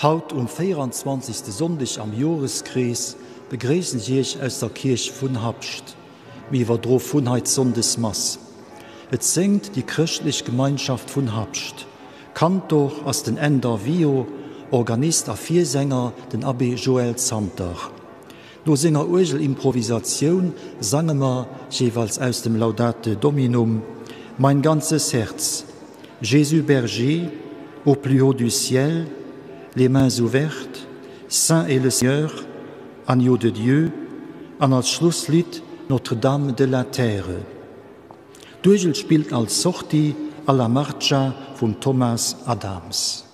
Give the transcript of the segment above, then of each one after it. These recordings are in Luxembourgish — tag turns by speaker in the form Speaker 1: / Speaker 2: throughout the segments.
Speaker 1: Haut um 24. Sonndeg am Joreskrees begréissen ech Iech aus der Kierch vun Habscht. Mir iwwerdro vun hei d'Sonndesmass. Et séngt déi Chrëschtlech Gemeinschaft vun Habscht. Kantor ass den Änder Wio, Organist a Virsänger den Abbé Joël Zanter. No senger Uergelimprovisatioun sange mer, jeeweils aus dem Laudate Dominum, Mein ganzes Herz, Jésus Berger, Au plus haut du ciel, Les mains ouvertes, Saint est le Seigneur, Agneau de Dieu an als Schlusslidd Notre-Dame de la Terre. D'Uergel spillt als Sortie Alla Marcia vum Thomas Adams.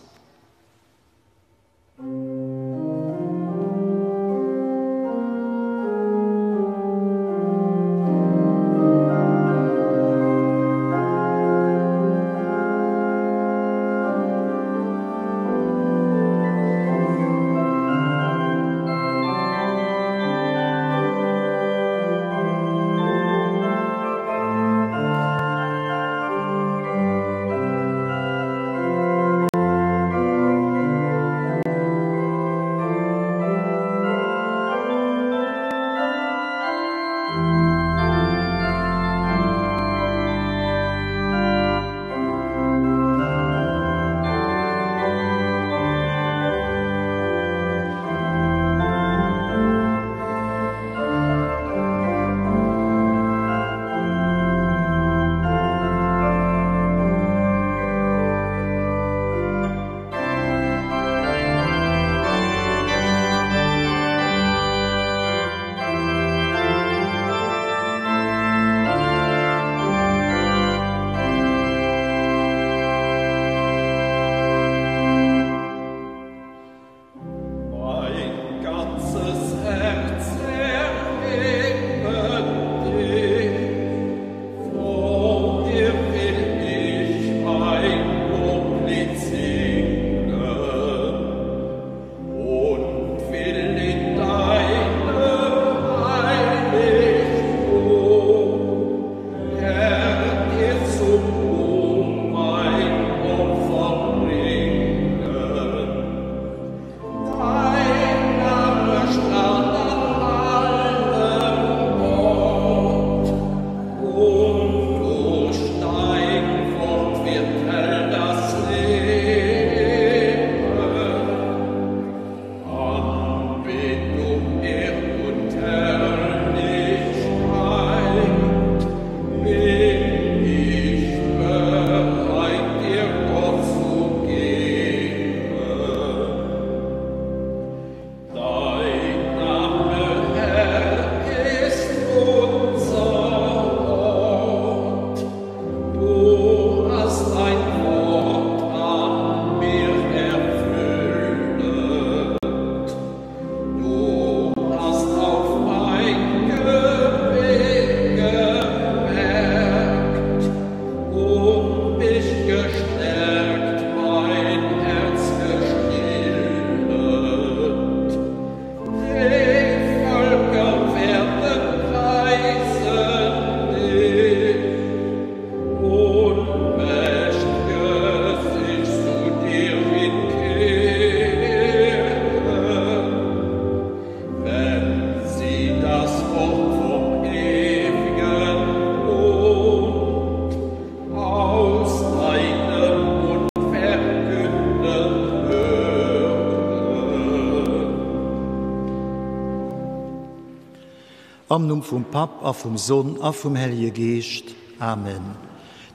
Speaker 1: Am Numm vum Papp a vum Sonn a vum Hellje Geescht. Amen.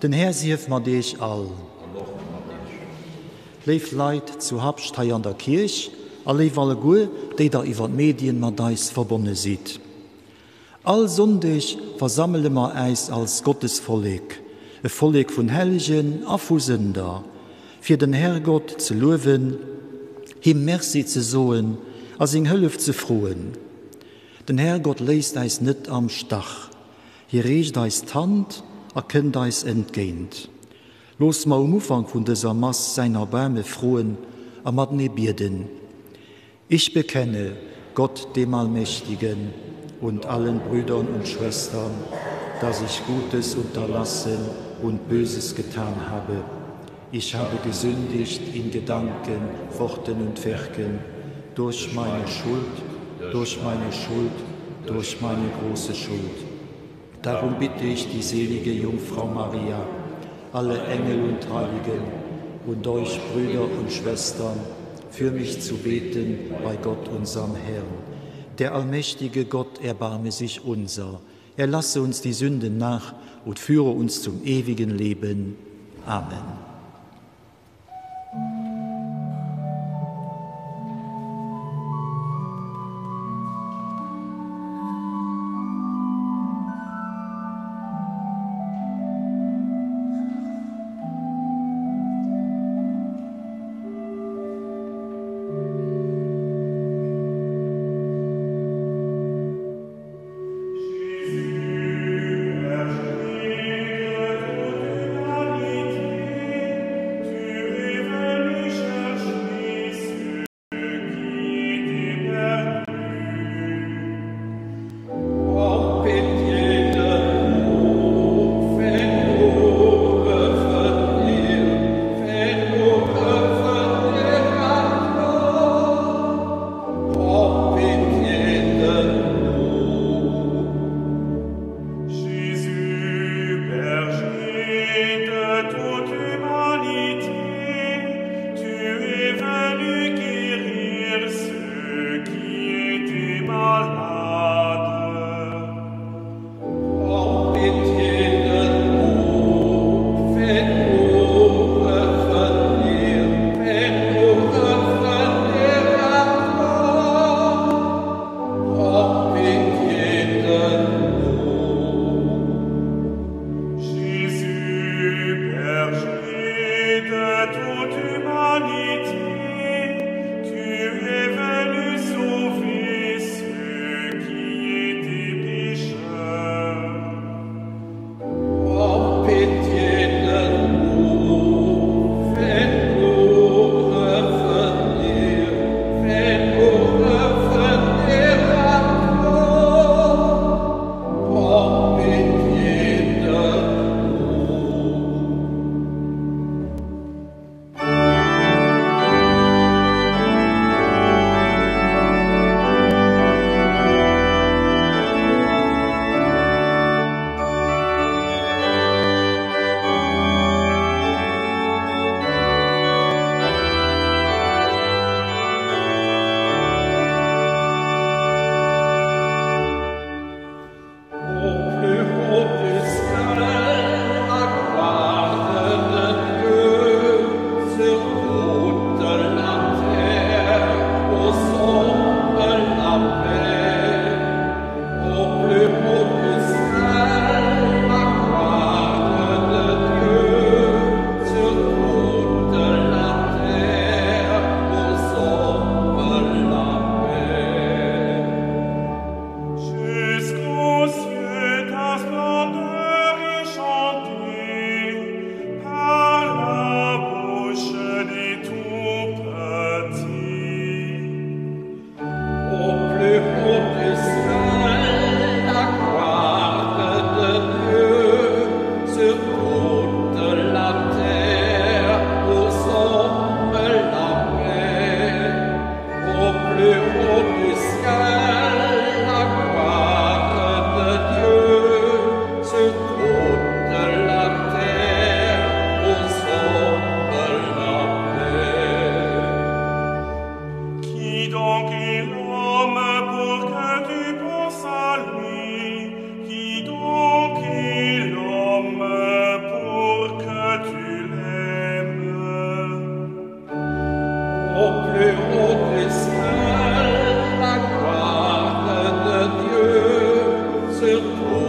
Speaker 1: Den Här sief mat Iech all.
Speaker 2: An och mat Iech.
Speaker 1: Léif Leit zu Habscht hei an der Kierch a léif alleguer, déi der iwwer d'Medien mat eis verbonne sidd. All Sonndeg versammele mer äis als Gottesvollek, e Vollek vun Hellegen a vu Sënder, fir den Herrgott ze luewen, him Merci ze soen a seng Hëllef ze froen. Den Herrgott léisst äis net am Stach, hie reecht eis d'Hand a kënnt eis entgéint. Looss mer um Ufank vun dëser Mass säin Erbaarme froen a matenee bieden. Ich bekenne Gott dem Allmächtigen und allen Brüdern und Schwestern, dass ich Gutes unterlassen und Böses getan habe. Ich habe gesündigt in Gedanken, Worten und Werken, durch meine Schuld, durch meine Schuld, durch meine große Schuld. Darum bitte ich die selige Jungfrau Maria, alle Engel und Heiligen und euch Brüder und Schwestern, für mich zu beten bei Gott unserem Herrn. Der allmächtige Gott erbarme sich unser. Er lasse uns die Sünden nach und führe uns zum ewigen Leben. Amen.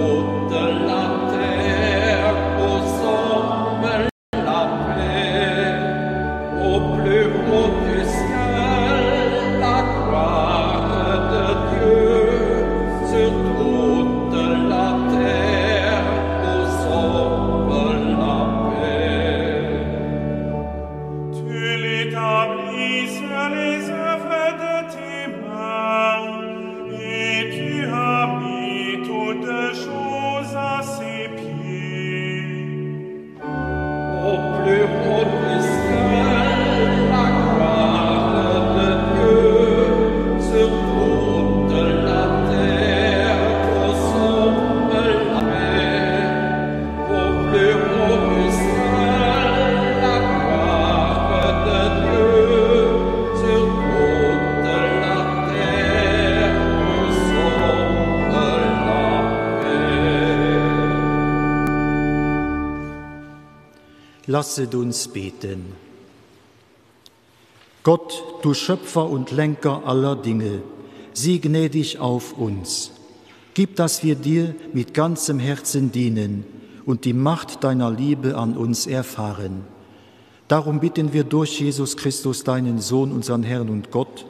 Speaker 2: toute la terre, aux hommes la paix. Au plus haut du ciel, la gloire de Dieu. Sur toute la terre, aux hommes la paix.
Speaker 3: Tu l'établis sur les œuvres de tes mains, et tu as mis toutes choses à ses pieds.
Speaker 2: Au plus haut du ciel, la gloire de Dieu, sur toute la terre, aux hommes la paix. Au plus haut du ciel, la gloire de Dieu, sur toute la terre, aux hommes la paix.
Speaker 1: Lasset uns beten. Gott, du Schöpfer und Lenker aller Dinge, sieh gnädig auf uns. Gib, dass wir dir mit ganzem Herzen dienen und die Macht deiner Liebe an uns erfahren. Darum bitten wir durch Jesus Christus, deinen Sohn, unseren Herrn und Gott,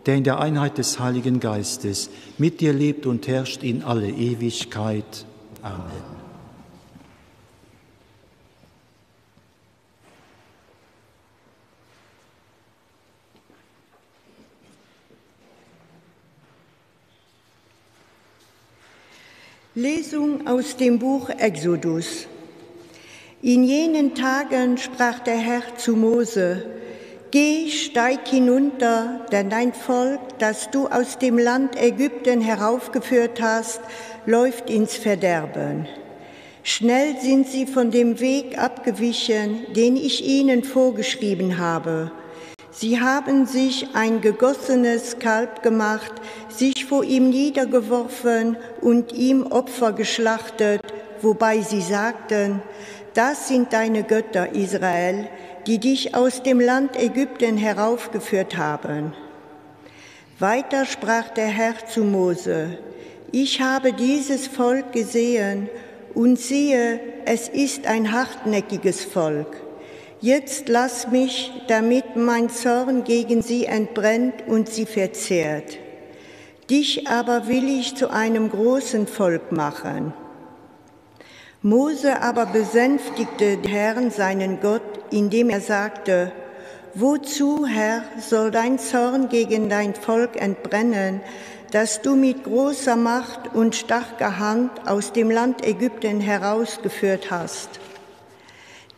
Speaker 1: der in der Einheit des Heiligen Geistes mit dir lebt und herrscht in alle Ewigkeit. Amen.
Speaker 4: Lesung aus dem Buch Exodus. In jenen Tagen sprach der Herr zu Mose: Geh, steig hinunter, denn dein Volk, das du aus dem Land Ägypten heraufgeführt hast, läuft ins Verderben. Schnell sind sie von dem Weg abgewichen, den ich ihnen vorgeschrieben habe. Sie haben sich ein gegossenes Kalb gemacht, sich vor ihm niedergeworfen und ihm Opfer geschlachtet, wobei sie sagten, das sind deine Götter, Israel, die dich aus dem Land Ägypten heraufgeführt haben. Weiter sprach der Herr zu Mose, ich habe dieses Volk gesehen und siehe, es ist ein hartnäckiges Volk. Jetzt lass mich, damit mein Zorn gegen sie entbrennt und sie verzehrt. Dich aber will ich zu einem großen Volk machen. Mose aber besänftigte den Herrn, seinen Gott, indem er sagte, Wozu, Herr, soll dein Zorn gegen dein Volk entbrennen, das du mit großer Macht und starker Hand aus dem Land Ägypten herausgeführt hast?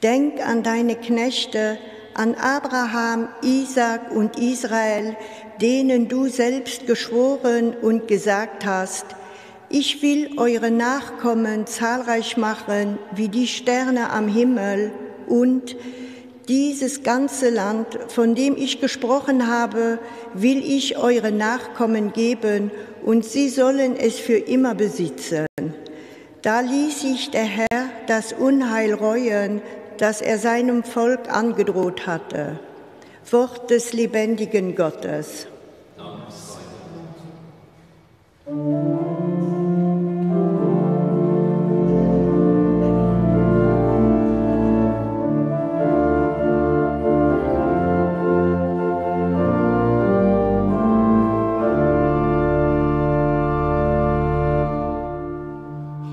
Speaker 4: Denk an deine Knechte, an Abraham, Isaak und Israel, denen du selbst geschworen und gesagt hast, ich will eure Nachkommen zahlreich machen wie die Sterne am Himmel und dieses ganze Land, von dem ich gesprochen habe, will ich eure Nachkommen geben und sie sollen es für immer besitzen. Da ließ sich der Herr das Unheil reuen, das er seinem Volk angedroht hatte. Wort des lebendigen Gottes.
Speaker 2: Dank sei Gott.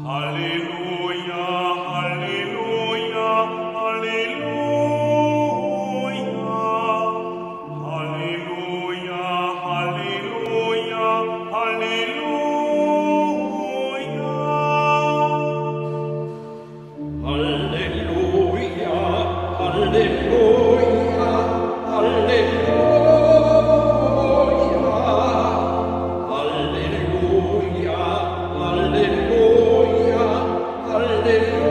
Speaker 3: Halleluja, Halleluja, Halleluja. Halleluja, Halleluja, Halleluja.
Speaker 2: Halleluja, Halleluja, Halleluja. Halleluja, Halleluja, Halleluja.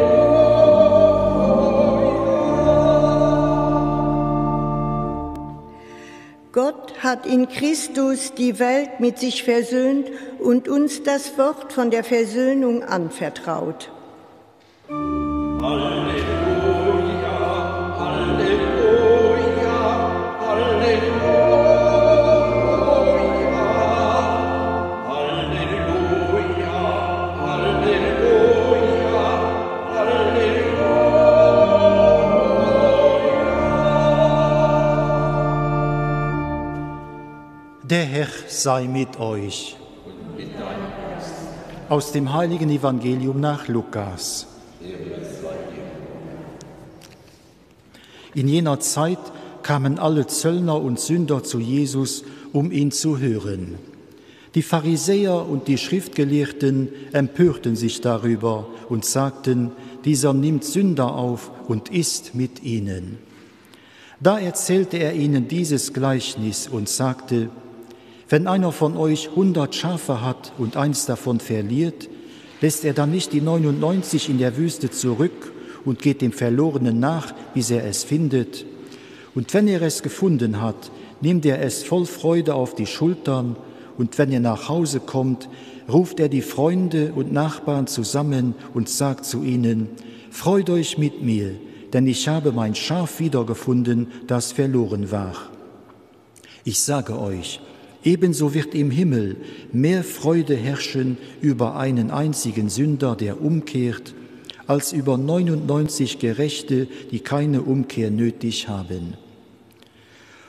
Speaker 4: Gott hat in Christus die Welt mit sich versöhnt und uns das Wort von der Versöhnung anvertraut.
Speaker 2: Halleluja, Halleluja, Halleluja. Halleluja, Halleluja, Halleluja.
Speaker 1: Der Herr sei mit euch.
Speaker 2: Und mit deinem Geist.
Speaker 1: Aus dem heiligen Evangelium nach Lukas.
Speaker 2: Ehre sei dir.
Speaker 1: In jener Zeit kamen alle Zöllner und Sünder zu Jesus, um ihn zu hören. Die Pharisäer und die Schriftgelehrten empörten sich darüber und sagten, dieser nimmt Sünder auf und isst mit ihnen. Da erzählte er ihnen dieses Gleichnis und sagte, wenn einer von euch hundert Schafe hat und eins davon verliert, lässt er dann nicht die 99 in der Wüste zurück und geht dem Verlorenen nach, bis er es findet. Und wenn er es gefunden hat, nimmt er es voll Freude auf die Schultern, und wenn er nach Hause kommt, ruft er die Freunde und Nachbarn zusammen und sagt zu ihnen, Freut euch mit mir, denn ich habe mein Schaf wiedergefunden, das verloren war. Ich sage euch, ebenso wird im Himmel mehr Freude herrschen über einen einzigen Sünder, der umkehrt, als über 99 Gerechte, die keine Umkehr nötig haben.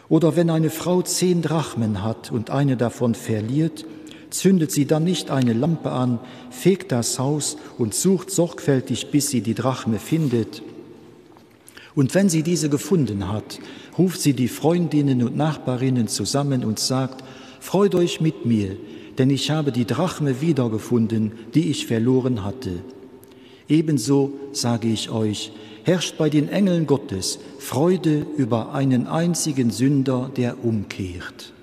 Speaker 1: Oder wenn eine Frau zehn Drachmen hat und eine davon verliert, zündet sie dann nicht eine Lampe an, fegt das Haus und sucht sorgfältig, bis sie die Drachme findet. Und wenn sie diese gefunden hat, ruft sie die Freundinnen und Nachbarinnen zusammen und sagt, Freut euch mit mir, denn ich habe die Drachme wiedergefunden, die ich verloren hatte. Ebenso sage ich euch, herrscht bei den Engeln Gottes Freude über einen einzigen Sünder, der umkehrt.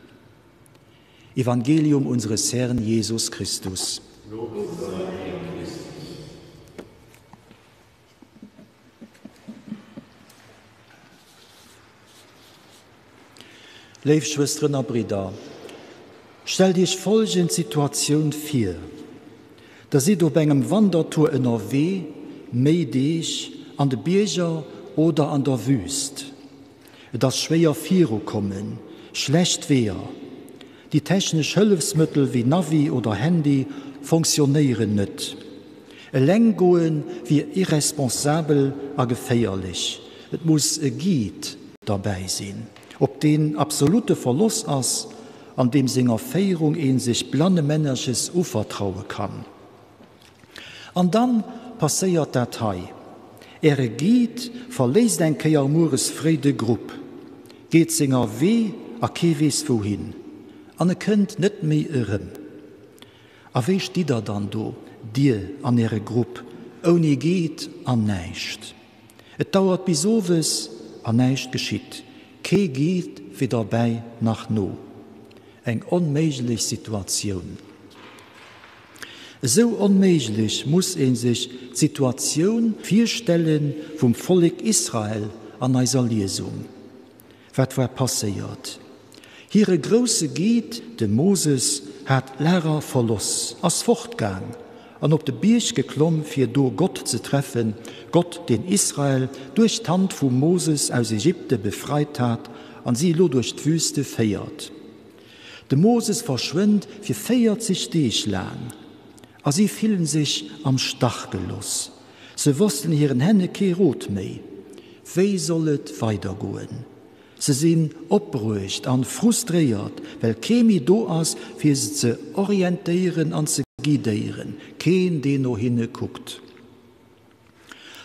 Speaker 1: Evangelium unseres Herrn Jesus Christus.
Speaker 2: Lob sei dir, Christus.
Speaker 1: Léif Schwësteren a Bridder, stellt Iech folgend Situatioun vir, Der sidd op engem Wandertour ënnerwee, méi Deeg, an de Bierger oder an der Wüst. Et ass schwéier virukommen, schlecht Weeër, déi technesch Hëllefsmëttel wéi Navi oder Handy fonctionnéieren net. Eleng goe wier irresponsabel a geféierlech, et muss e Guide derbäi sinn, op deen absolutte Verloss ass an deem senger Féierung ee sech blannemännerches uvertraue kann. An dann passéiert dat hei, Äre Guide verléisst eng Kéier mueres fréi de Grupp, geet senger Wee a kee weess wouhin, an e kënnt net méi erëm. A wéi stitt der dann do, dir an äre Grupp, ouni Guide an näischt? Et dauert bis owes an näischt geschitt, kee geet weder bäi nach no. Eng onméiglech Situatioun. Esou onméiglech muss ee sech d'Situatioun virstelle vum Vollek Israel an eiser Liesung. Wat war passéiert? Hire grousse Guide, de Moses, hat d'Lager verloss, ass fortgaang an op de Bierg geklomm, fir do Gott ze treffen, Gott, deen Israel duerch d'Hand vum Moses aus Ägypte befreit hat an si elo duerch d'Wüste féiert. De Moses verschwënnt fir 40 Deeg laang a si fillen sech am Stach geloss. Se wossten hiren Hänne kee Rot méi. Wéi soll et weidergoen? Se sinn opbruecht an frustréiert, well kee méi do ass, fir se ze orientéieren an ze guidéieren, keen, deen no hinne kuckt.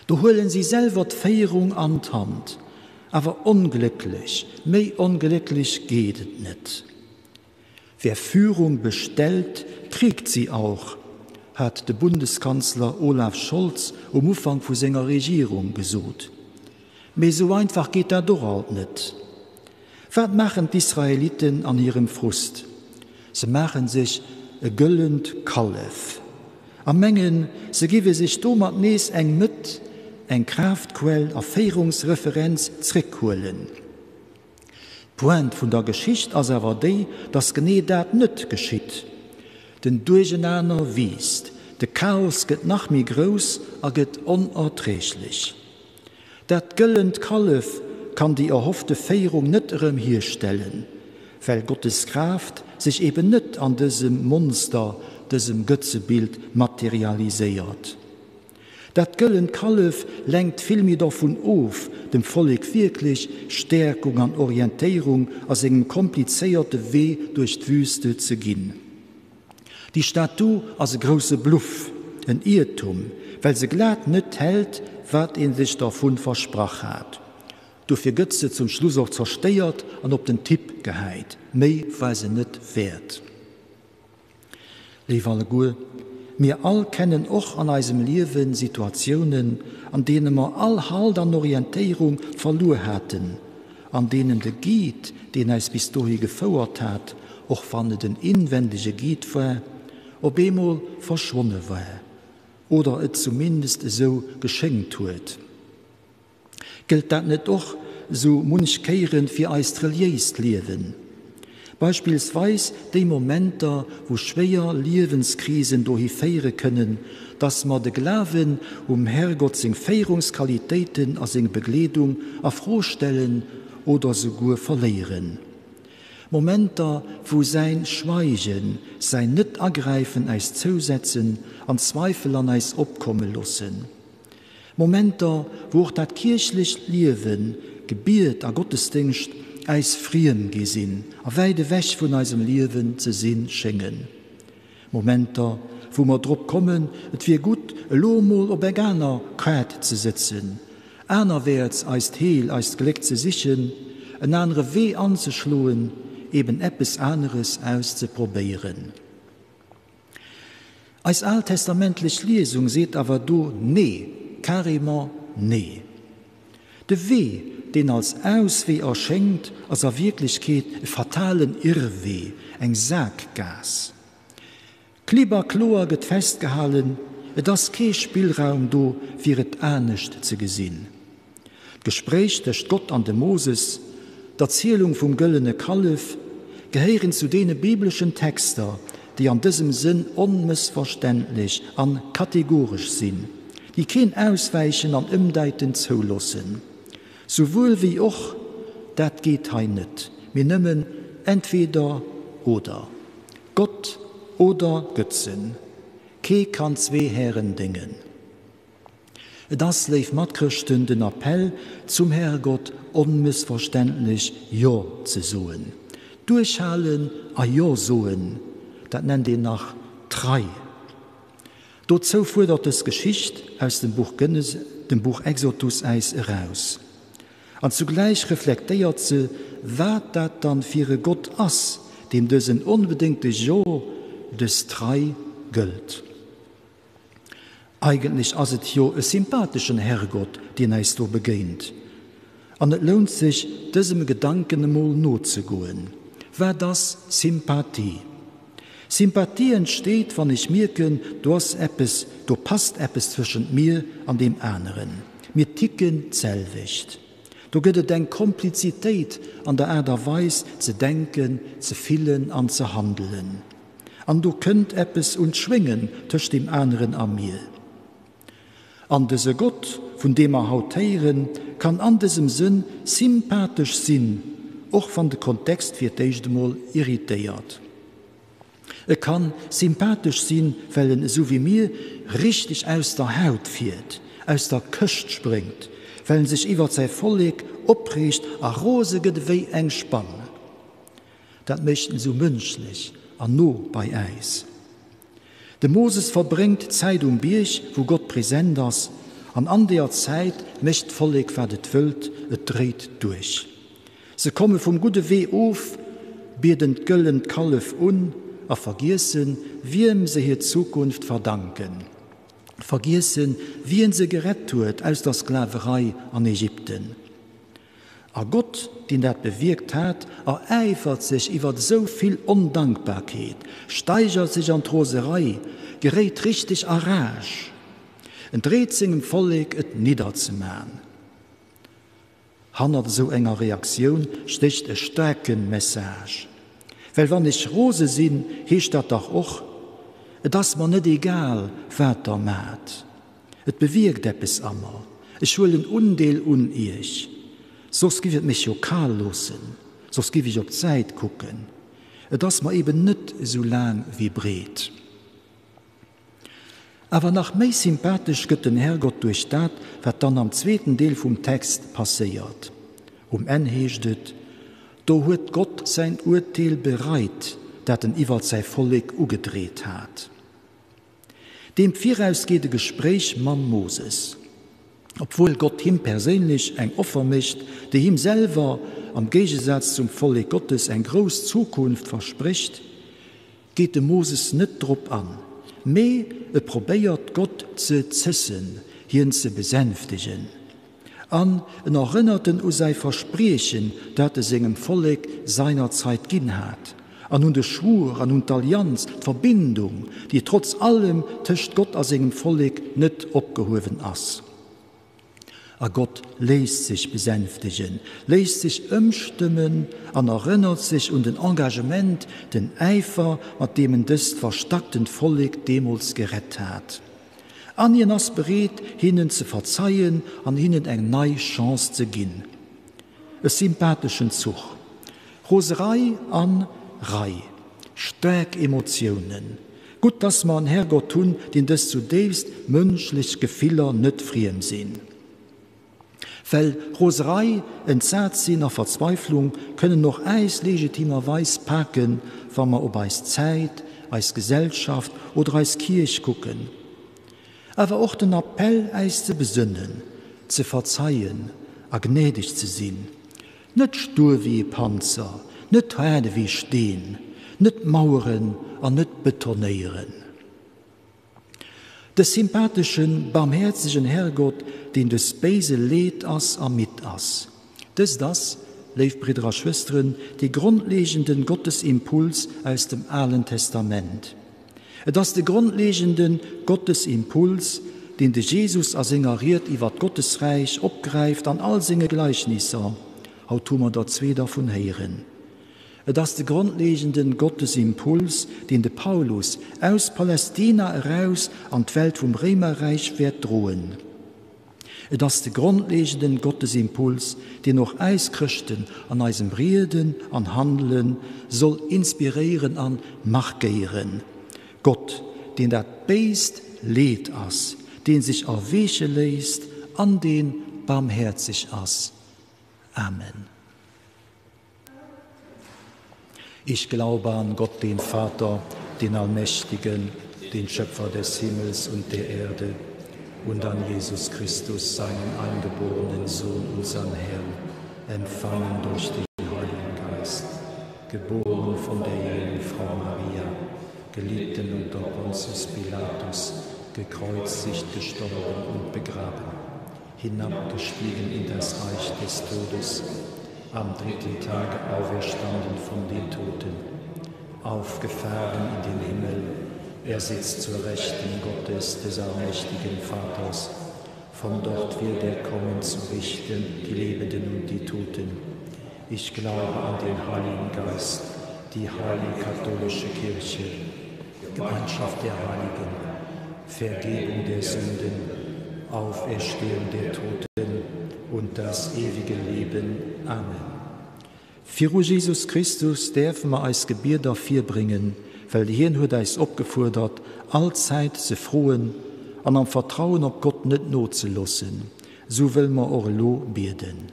Speaker 1: Do huelen si selwer d'Féierung an d'Hand. Awer onglécklech, méi onglécklech geet et net. Wer Führung bestellt, kriegt sie auch, hat de Bundeskanzler Olaf Scholz um Ufank vu senger Regierung gesot. Mee esou einfach geet dat och alt net. Wat maachen d'Israeliten an hirem Frust? Se maache sech e gëllent Kallef a mengen, se géiwe sech domat nees eng Mëtt, eng Kraaftquell a Féierungsreferenz zréckhuelen. D'Pointe vun der Geschicht ass awer déi, dass genee dat net geschitt. Den Duerchenaner wiisst, de Chaos gëtt nach méi grouss a gëtt onerträglech. Dat gëllent Kallef kann déi erhoffte Féierung net erëm hierstellen, well Gottes Kraaft sech eben net an dësem Monster, dësem Götzebild materialiséiert. Dat gëllent Kallef lenkt villméi dervun of, dem Vollek wierklech Stäerkung an Orientéierung a sengem komplizéierte Wee duerch d'Wüste ze ginn. Déi Statu ass e grousse Bluff, en Iertum, well se glat net hält, wat ee sech dervu versprach hat. Dofir gëtt se zum Schluss och zerstéiert an op den Tipp gehäit. Méi war se net wäert. Léif alleguer, mir all kennen och an eisem Liewe Situatiounen, an deene mer all Halt an Orientéierung verluer haten, an deenen de Guide, deen eis bis dohi gefouert hat, och wann et en inwendege Guide war, op eemol verschwonne war oder et zumindest esou geschéngt huet. Gëllt dat net och sou munch Kéiere fir eist reliéist Liewen? Beispillsweis déi Momenter, wou schwéier Liewenskrisen dohi féiere kënnen, dass mer de Glawen um Herrgott seng Féierungsqualitéiten a seng Begleedung a Fro stellen oder souguer verléieren. Momenter, wou säin Schweigen, säin Net-Agräifen äis zousetzen an Zweifel an äis opkomme loossen. Momenter, wou och dat kierchlecht Liewen, Gebiet a Gottesdéngscht äis friem gi sinn a wäit ewech vun eisem Liewen ze si schéngen. Momenter, wou mer drop kommen, et wier gutt, elo emol op eng aner Kaart ze sëtzen, anerwäerts eist Heel, eist Gléck ze sichen, en anere Wee anzeschloen, eben eppes aneres auszeprobéieren. Eis altestamentlech Liesung seet awer do Nee, carrément Nee. De Wee, deen als Auswee erschéngt, ass a Wierklechkeet e fatalen Irrwee, eng Saakgaass. Klipp a kloer gëtt festgehalen, et ass kee Spillraum do, fir et anescht ze gesinn. D'Gespréich tëscht Gott an dem Moses, d'Erzielung vum gëllene Kallef, gehéieren zu deene bibleschen Texter, déi an dësem Sënn onmëssverständlech an kategoresch sinn, déi keen Auswäichen an Ëmdäiten zouloossen. Souwuel wéi och, dat geet hei net, mee nëmmen entweder oder, Gott oder Götzen. Kee kann zwee Hären déngen. Et ass, léif Matchrëschten, den Appell zum Herrgott onmëssverständlech Jo ze soen. Duerchhalen a Jo soen, dat nennt een nach Trei. Dozou fuerdert dës Geschicht aus dem Buch Genes, dem Buch Exodus äis eraus. An zugläich reflektéiert se, wat dat dann fir e Gott ass, deem dësen onbedéngte Jo, dës Trei gëllt. Eigentlech ass et jo e sympatheschen Herrgott, deen äis do begéint. An et lount sech, dësem Gedanken emol nozegoen. Wat ass Sympathie? Sympathie entsteet, wann ech mierken, do ass eppes, do passt eppes zwëschent mir an deem aneren. Mir ticken d'selwecht. Do gëtt et eng Komplizitéit an der Aart a Weis ze denken, ze fillen an ze handelen. An do kënnt eppes un d'Schwéngen tëscht deem aneren a mir. An dëse Gott, vun deem mer haut héieren, kann an dësem Sënn sympathesch sinn, och wann de Kontext fir d'éischt emol irritéiert. E kann sympathesch sinn, well en esou wéi mir richteg aus der Haut fiert, aus der Këscht spréngt, well en sech iwwert säi Vollek opreegt a rose gëtt ewéi eng Spann. Dat mécht en esou mënschlech an no bei äis. De Moses verbréngt Zäit um Bierg, wou Gott present ass, an an deeër Zäit mécht d'Vollek wat et wëllt, et dréit duerch. Se komme vum gudde Wee of, bieden d'gëllent Kallef un a vergiessen, wiem se hir Zukunft verdanken, vergiessen, wien se gerett huet aus der Sklaverei an Ägypten. A Gott, deen dat bewierkt hat, eräifert sech iwwert esou vill Ondankbarkeet, steigert sech an d'Roserei, geréit richteg a Rage. En dreet sengem Vollek et nidderzeman. Hannert esou enger Reaktioun stécht e staarke Message. Well wann ech rose sinn, heescht dat dach och, Et ass mer net egal, wat der mat. Et bewierkt eppes a mer. Ech huelen Undeel un iech. Soss giff et mech jo kal loossen, soss giff ech op d'Säit kucken. Et ass mer eben net esou laang wéi breet. Awer nach méi sympathesch gëtt den Herrgott duerch dat, wat dann am zweeten Deel vum Text passéiert. Um Enn heescht et, Do huet Gott säin Urteel bereit, dat en iwwert säi Vollek ugedreet hat. Deem viraus geet e Gespréich mam Moses. Obwuel Gott him perséinlech eng Offer mécht, déi him selwer, am Géigesaz zum Vollek Gottes, eng grouss Zukunft versprécht, geet de Moses net drop an, mee e probéiert Gott ze zëssen, hien ze besänftegen. An en erënnert en u säi Verspriechen, dat e sengem Vollek seinerzeit ginn hat, an un de Schwur an un d'Allianz, d'Verbindung, déi trotz allem tëscht Gott a sengem Vollek net opgehuewen ass. A Gott léisst sech besänftegen, léisst sech ëmstëmmen an erënnert sech un den Engagement, den Äifer, mat deem en dëst verstacktent Vollek deemools gerett hat. An hien ass bereet, hinnen ze verzeien an hinnen eng nei Chance ze ginn. E sympatheschen Zuch. Roserei an Rei. Staark Emotiounen. Gutt, dass mer en Herrgott hunn, deen dës zudéifst mënschlech Gefiller net friem sinn. Well Roserei, Entsat sinn a Verzweiflung kënnen och äis legitimerweis paken, wa mer op eis Zäit, eis Gesellschaft oder eis Kierch kucken. Awer och den Appell äis ze besënnen, ze verzeien a gnädeg ze sinn, net stur wéi e Panzer, net haart ewéi Steen, net maueren an net betonéieren. De sympatheschen, barmhäerzegen Herrgott, deen des Béise leed ass a midd ass. Dëst ass, léif Bridder a Schwësteren, dee grondlegenden Gottesimpuls aus dem Alen Testament. Et ass de grondlegenden Gottesimpuls, deen de Jesus a senger Ried iwwer d'Gottesräich opgräift an all senge Gleichnisser, haut hu mer der zwee dervun héieren. Et ass de grondlegenden Gottesimpuls, deen de Paulus aus Palästina eraus an d'Welt vum Réimerräich wäert droen. Et ass de grondlegenden Gottesimpuls, deen och äis Chrëschten an eisem Rieden an Handelen soll inspiréieren an markéieren. Gott, deen dat Béist leed ass, deen sech erweeche léisst an deen barmhäerzeg ass. Amen. Ich glaube an Gott, den Vater, den Allmächtigen, den Schöpfer des Himmels und der Erde, und an Jesus Christus, seinen eingeborenen Sohn, unseren Herrn, empfangen durch den Heiligen Geist, geboren von der Jungfrau Maria, gelitten unter Pontius Pilatus, gekreuzigt, gestorben und begraben, hinabgestiegen in das Reich des Todes, am dritten Tage auferstanden von den Toten, aufgefahren in den Himmel, er sitzt zur Rechten Gottes des allmächtigen Vaters. Von dort wird er kommen zu richten die Lebenden und die Toten. Ich glaube an den Heiligen Geist, die heilige katholische Kirche, Gemeinschaft der Heiligen, Vergebung der Sünden, Auferstehung der Toten und das ewige Leben. Amen. Viru Jesus Christus däerfe mer eis Gebieder virbréngen, well hien huet äis opgefuerdert, allzäit ze froen an am Vertrauen op Gott net nozeloossen. Sou wëlle mer och elo bieden.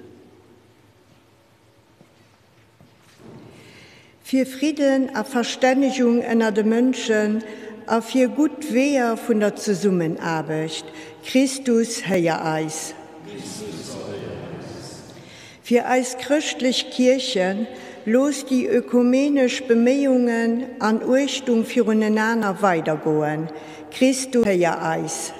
Speaker 4: Fir Fridden a Verstännegung ënner de Mënschen a fir gutt Weeër vun der Zesummenaarbecht. Christus, héier eis. Fir eis chrëschtlech Kierchen, looss déi ökumenesch Beméiungen an Uechtung virunenaner weidergoen. Christus, héier eis.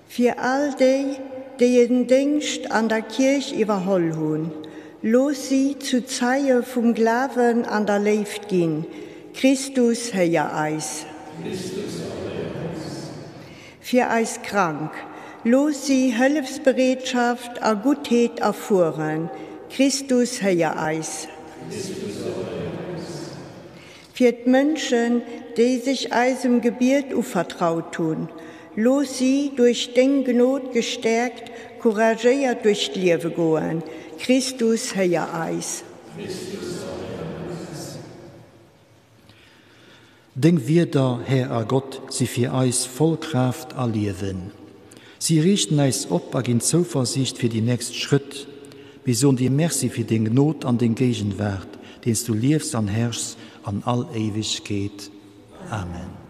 Speaker 4: Fir all déi, déi en Déngscht an der Kierch iwwerholl hunn, looss si zu Zeie vum Glawen an der Léift ginn. Christus, héier eis. Fir eis Krank, looss si Hëllefsbereetschaft a Guttheet erfueren. Christus, héier eis. Fir d'Mënschen, déi sech eisem Gebiet uvertraut hunn, looss si, duerch deng Gnod gestäerkt, couragéiert duerch d'Liewe goen. Christus, héier eis.
Speaker 1: Deng Wierder, Här a Gott, si fir eis voll Kraaft a Liewen. Si riichten äis op a ginn Zouversiicht fir déi nächst Schrëtt. Mir soen dir Merci fir deng Gnod an deng Géigenwaart, deen s du liefs an herrschs an all Éiwegkeet. Amen.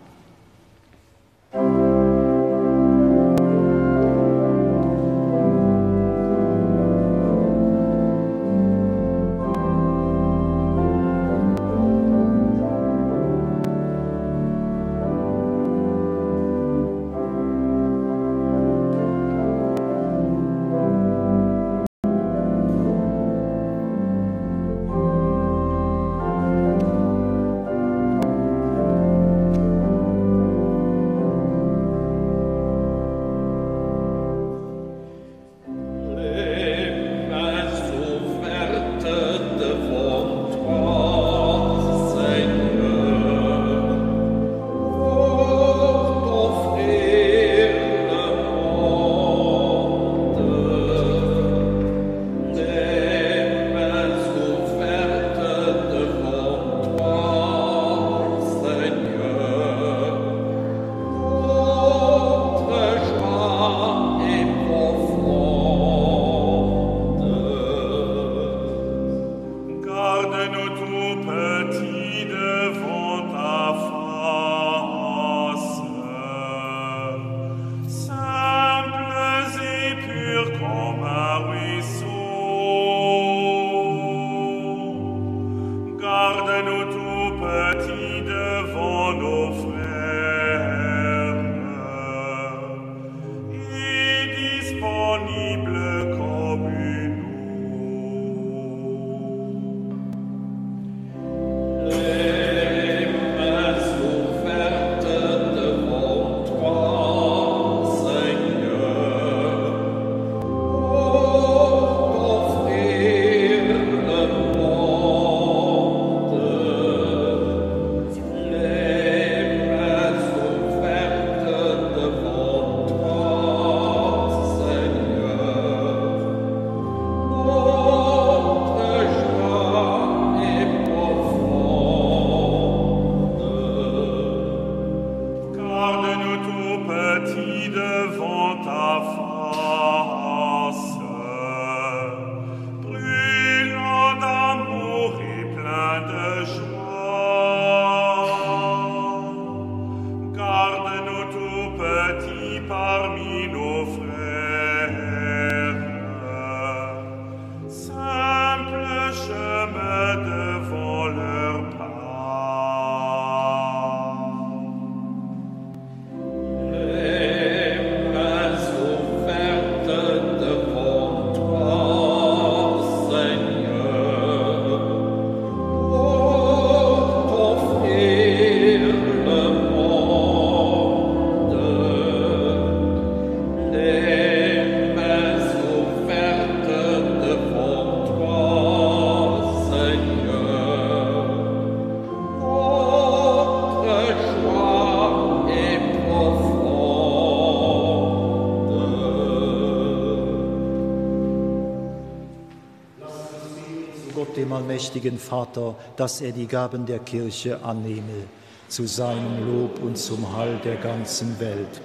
Speaker 1: Gott, dem allmächtigen Vater, dass er die Gaben der Kirche annehme, zu seinem Lob und zum Heil der ganzen Welt.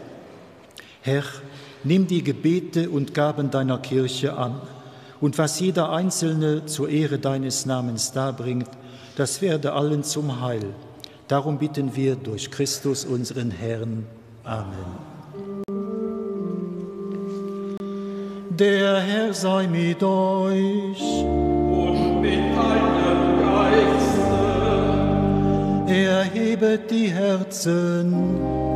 Speaker 1: Herr, nimm die Gebete und Gaben deiner Kirche an, und was jeder Einzelne zur Ehre deines Namens darbringt, das werde allen zum Heil. Darum bitten wir durch Christus unseren Herrn. Amen. Der Herr sei mit euch.
Speaker 2: Und mit deinem Geiste.
Speaker 1: Erhebet die Herzen.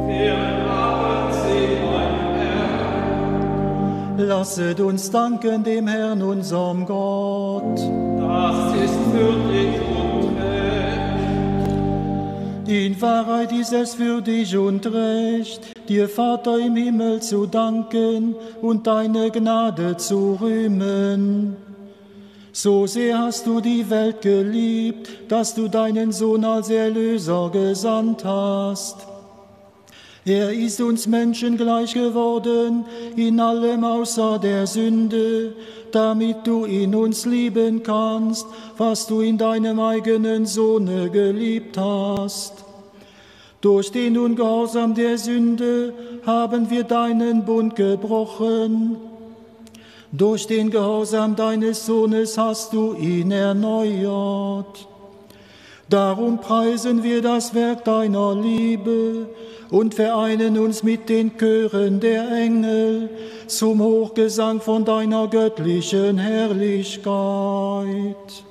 Speaker 2: Wir haben sie beim Herrn.
Speaker 1: Lasset uns danken dem Herrn, unserem Gott.
Speaker 2: Das ist würdig und recht.
Speaker 1: In Wahrheit ist es würdig und recht, dir Vater im Himmel zu danken und deine Gnade zu rühmen. So sehr hast du die Welt geliebt, dass du deinen Sohn als Erlöser gesandt hast. Er ist uns Menschen gleich geworden, in allem außer der Sünde, damit du in uns lieben kannst, was du in deinem eigenen Sohne geliebt hast. Durch den Ungehorsam der Sünde haben wir deinen Bund gebrochen. Durch den Gehorsam deines Sohnes hast du ihn erneuert. Darum preisen wir das Werk deiner Liebe und vereinen uns mit den Chören der Engel zum Hochgesang von deiner göttlichen Herrlichkeit.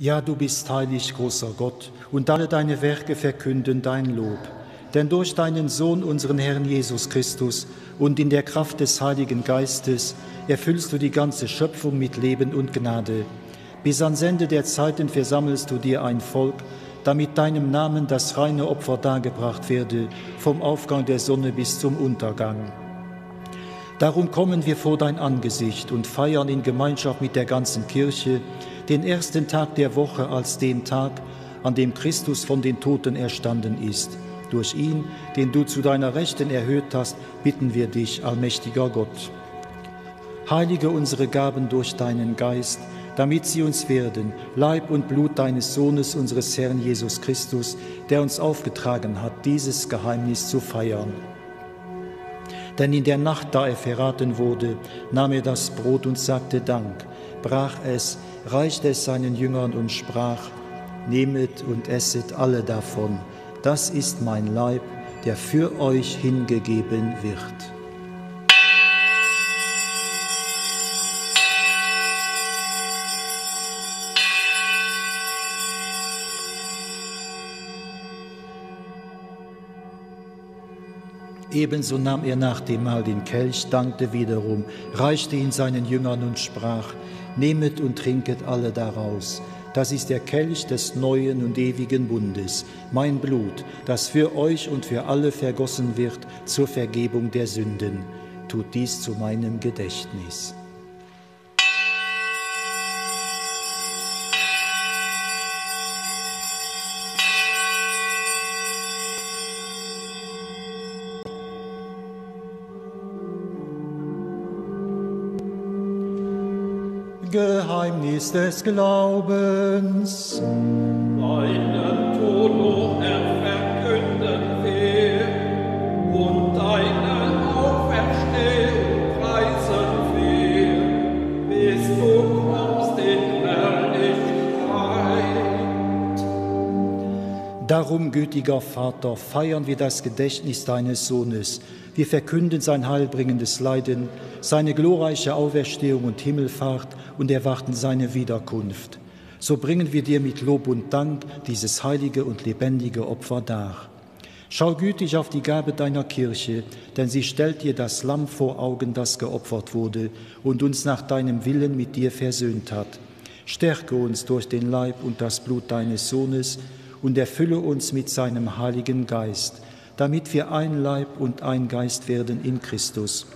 Speaker 1: Ja, du bist heilig, großer Gott, und alle deine Werke verkünden dein Lob. Denn durch deinen Sohn, unseren Herrn Jesus Christus, und in der Kraft des Heiligen Geistes erfüllst du die ganze Schöpfung mit Leben und Gnade. Bis ans Ende der Zeiten versammelst du dir ein Volk, damit deinem Namen das reine Opfer dargebracht werde, vom Aufgang der Sonne bis zum Untergang. Darum kommen wir vor dein Angesicht und feiern in Gemeinschaft mit der ganzen Kirche den ersten Tag der Woche als den Tag, an dem Christus von den Toten erstanden ist. Durch ihn, den du zu deiner Rechten erhöht hast, bitten wir dich, allmächtiger Gott. Heilige unsere Gaben durch deinen Geist, damit sie uns werden, Leib und Blut deines Sohnes, unseres Herrn Jesus Christus, der uns aufgetragen hat, dieses Geheimnis zu feiern. Denn in der Nacht, da er verraten wurde, nahm er das Brot und sagte Dank, brach es, reichte es seinen Jüngern und sprach: Nehmet und esset alle davon, das ist mein Leib, der für euch hingegeben wird. Ebenso nahm er nach dem Mahl den Kelch, dankte wiederum, reichte ihn seinen Jüngern und sprach: Nehmet und trinket alle daraus. Das ist der Kelch des neuen und ewigen Bundes, mein Blut, das für euch und für alle vergossen wird zur Vergebung der Sünden. Tut dies zu meinem Gedächtnis. Geheimnis des Glaubens.
Speaker 2: Deinen Tod, o Herr, verkünden wir und deine Auferstehung preisen wir, bis du kommst in Herrlichkeit.
Speaker 1: Darum, gütiger Vater, feiern wir das Gedächtnis deines Sohnes. Wir verkünden sein heilbringendes Leiden, seine glorreiche Auferstehung und Himmelfahrt und erwarten seine Wiederkunft. So bringen wir dir mit Lob und Dank dieses heilige und lebendige Opfer dar. Schau gütig auf die Gabe deiner Kirche, denn sie stellt dir das Lamm vor Augen, das geopfert wurde und uns nach deinem Willen mit dir versöhnt hat. Stärke uns durch den Leib und das Blut deines Sohnes und erfülle uns mit seinem Heiligen Geist, damit wir ein Leib und ein Geist werden in Christus.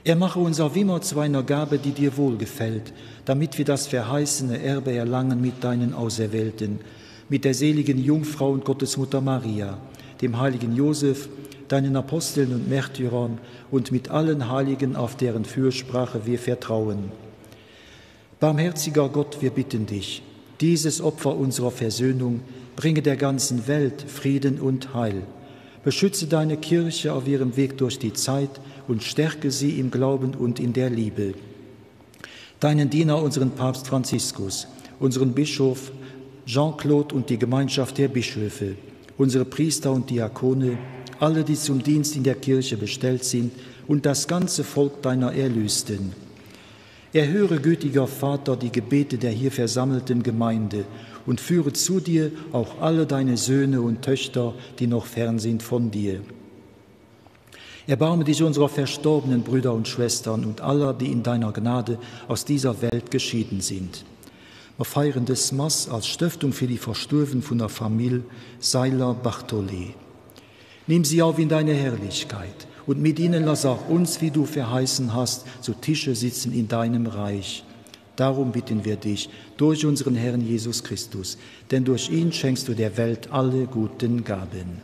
Speaker 1: Er mache unser Wimmer zu einer Gabe, die dir wohlgefällt, damit wir das verheißene Erbe erlangen mit deinen Auserwählten, mit der seligen Jungfrau und Gottesmutter Maria, dem heiligen Josef, deinen Aposteln und Märtyrern und mit allen Heiligen, auf deren Fürsprache wir vertrauen. Barmherziger Gott, wir bitten dich, dieses Opfer unserer Versöhnung bringe der ganzen Welt Frieden und Heil. Beschütze deine Kirche auf ihrem Weg durch die Zeit und stärke sie im Glauben und in der Liebe. Deinen Diener, unseren Papst Franziskus, unseren Bischof Jean-Claude und die Gemeinschaft der Bischöfe, unsere Priester und Diakone, alle, die zum Dienst in der Kirche bestellt sind und das ganze Volk deiner Erlösten. Erhöre, gütiger Vater, die Gebete der hier versammelten Gemeinde und führe zu dir auch alle deine Söhne und Töchter, die noch fern sind von dir. Erbarme dich unserer verstorbenen Brüder und Schwestern und aller, die in deiner Gnade aus dieser Welt geschieden sind. Mer feieren dës Mass als Stëftung fir déi Verstuerwen vun der Famill Seiler-Bartholé. Nimm sie auf in deine Herrlichkeit und mit ihnen lass auch uns, wie du verheißen hast, zu Tische sitzen in deinem Reich. Darum bitten wir dich durch unseren Herrn Jesus Christus, denn durch ihn schenkst du der Welt alle guten Gaben.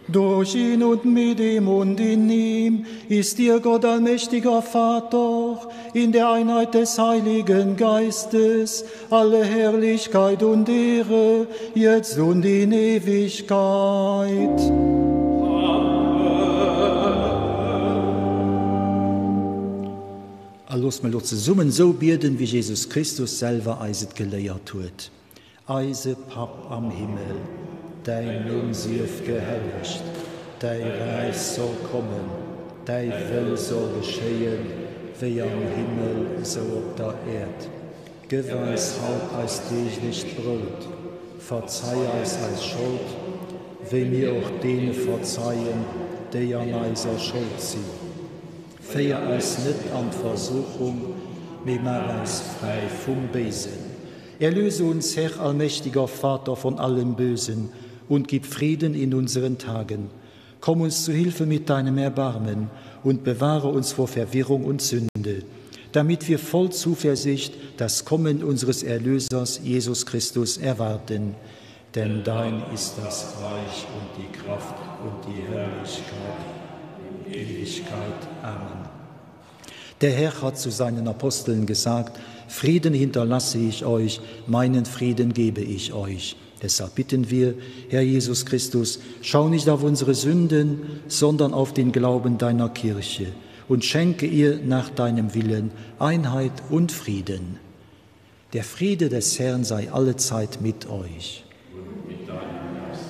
Speaker 1: Durch ihn und mit ihm und in ihm ist dir Gott allmächtiger Vater, in der Einheit des Heiligen Geistes, alle Herrlichkeit und Ehre, jetzt und in Ewigkeit. A looss mer elo zesummen esou bieden, wéi Jesus Christus selwer eis et geléiert huet. Eise Papp am Himmel, däin Numm sief gehellegt, däi Räich soll kommen, däi Wëll soll geschéien, wéi am Himmel, esou op der Äerd. Gëff eis haut eist deeglecht Brout. Verzei eis eis Schold, wéi mir och deene verzeien, déi an eiser Schold sinn. Féier eis net an d'Versuchung, mee maach eis fräi vum Béisen. Erlöse uns, Herr allmächtiger Vater, von allem Bösen und gib Frieden in unseren Tagen. Komm uns zu Hilfe mit deinem Erbarmen und bewahre uns vor Verwirrung und Sünde, damit wir voll Zuversicht das Kommen unseres Erlösers Jesus Christus erwarten. Denn dein ist das Reich und die Kraft und die Herrlichkeit in Ewigkeit. Amen. Der Herr hat zu seinen Aposteln gesagt: Frieden hinterlasse ich euch, meinen Frieden gebe ich euch. Deshalb bitten wir, Herr Jesus Christus, schau nicht auf unsere Sünden, sondern auf den Glauben deiner Kirche und schenke ihr nach deinem Willen Einheit und Frieden. Der Friede des Herrn sei allezeit mit euch.
Speaker 3: Und mit deinem Geist.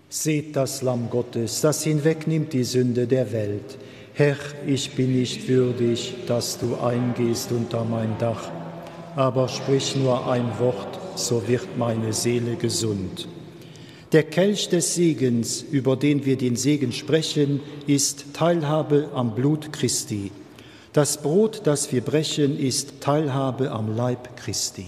Speaker 1: Seht das Lamm Gottes, das hinwegnimmt die Sünde der Welt. Herr, ich bin nicht würdig, dass du eingehst unter mein Dach, aber sprich nur ein Wort, so wird meine Seele gesund. Der Kelch des Segens, über den wir den Segen sprechen, ist Teilhabe am Blut Christi. Das Brot, das wir brechen, ist Teilhabe am Leib Christi.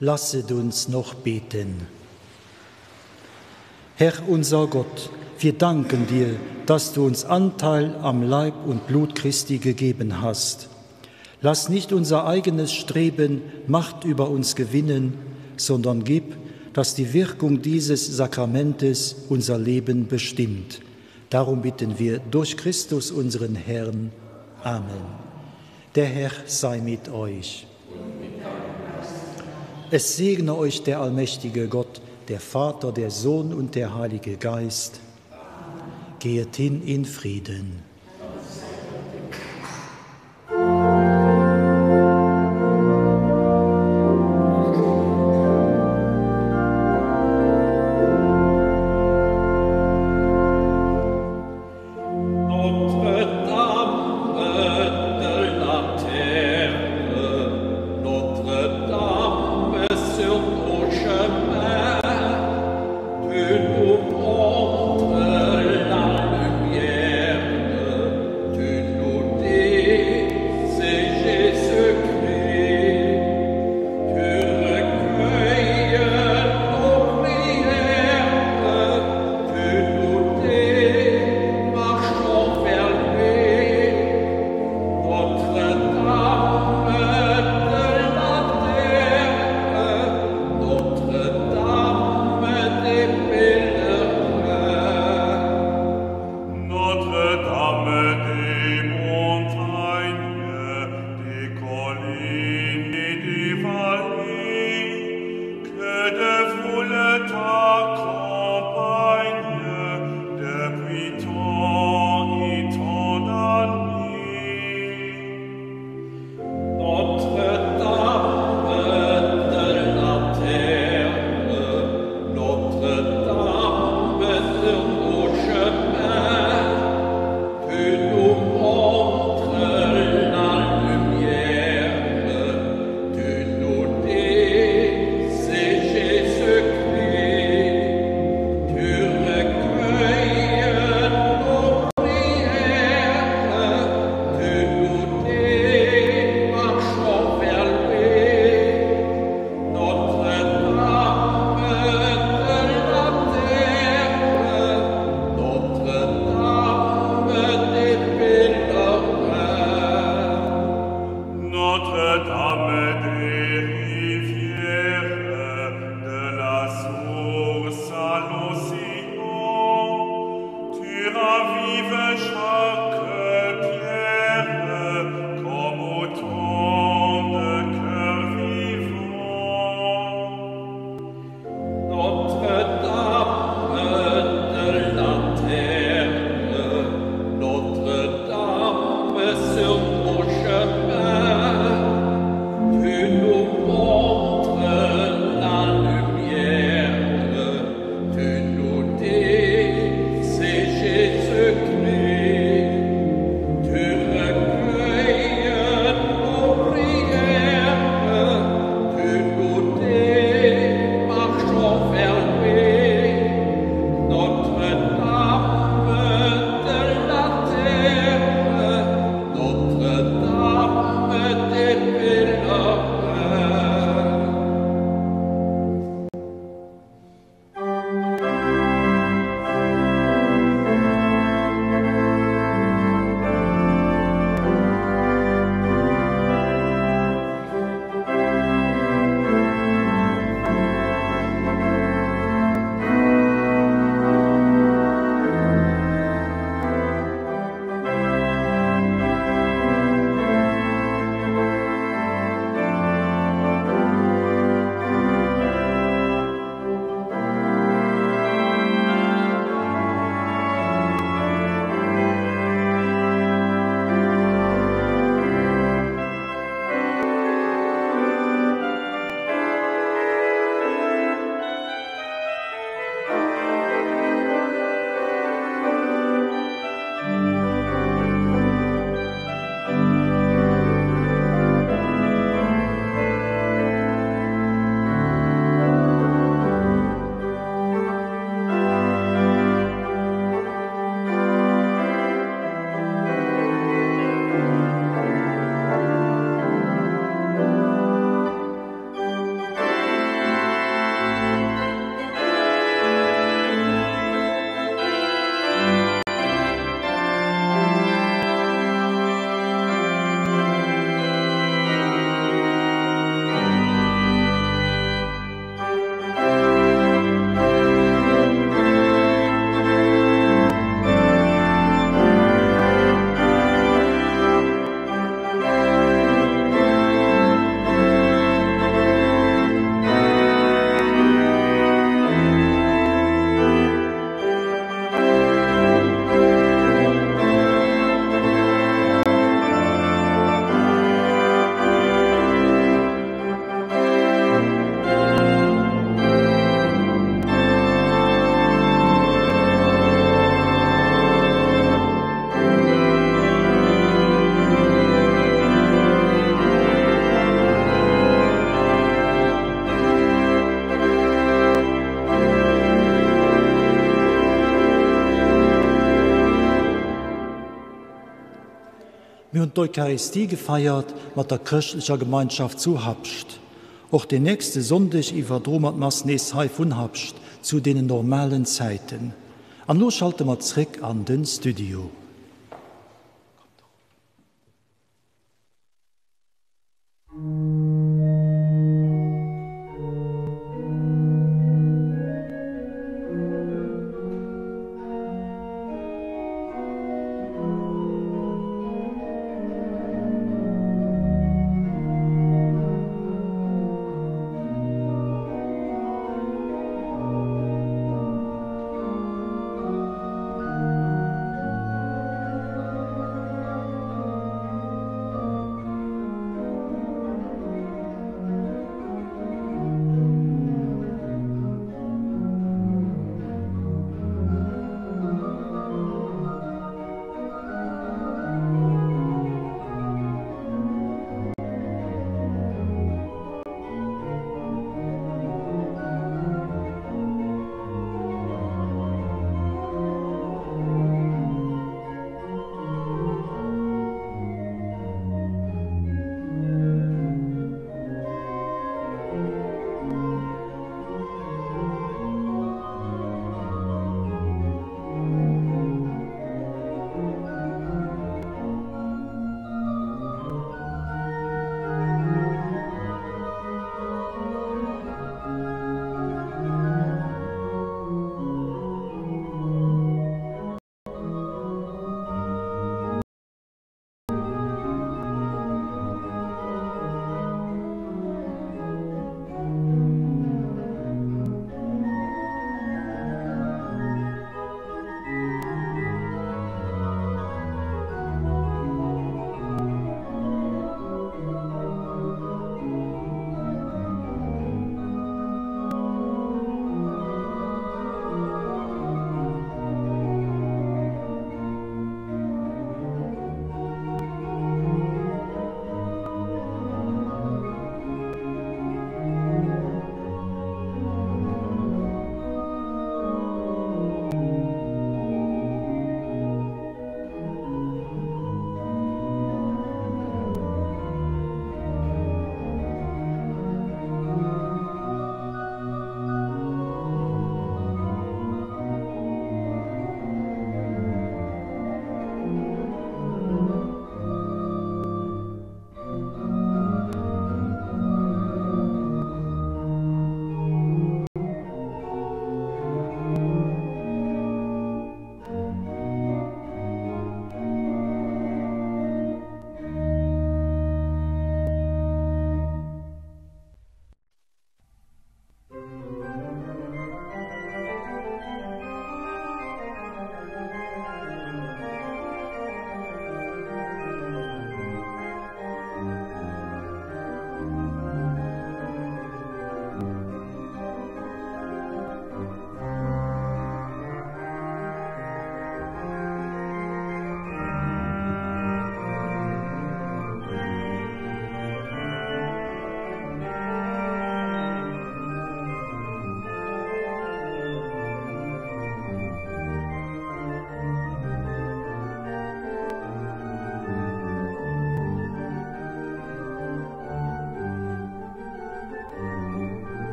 Speaker 1: Lasset uns noch beten. Herr unser Gott, wir danken dir, dass du uns Anteil am Leib und Blut Christi gegeben hast. Lass nicht unser eigenes Streben Macht über uns gewinnen, sondern gib, dass die Wirkung dieses Sakramentes unser Leben bestimmt. Darum bitten wir durch Christus unseren Herrn. Amen. Der Herr sei mit euch. Es segne euch der allmächtige Gott, der Vater, der Sohn und der Heilige Geist. Gehet hin in Frieden.
Speaker 2: Tu nous montres la lumière.
Speaker 1: d'Eucharistie gefeiert mat der chrëschtlecher Gemeinschaft zu Habscht. Och den nächste Sonndeg iwwerdroe mer d'Mass nees hei vun Habscht zu deenen normalen Zäiten. An elo schalte mer zréck an den Studio.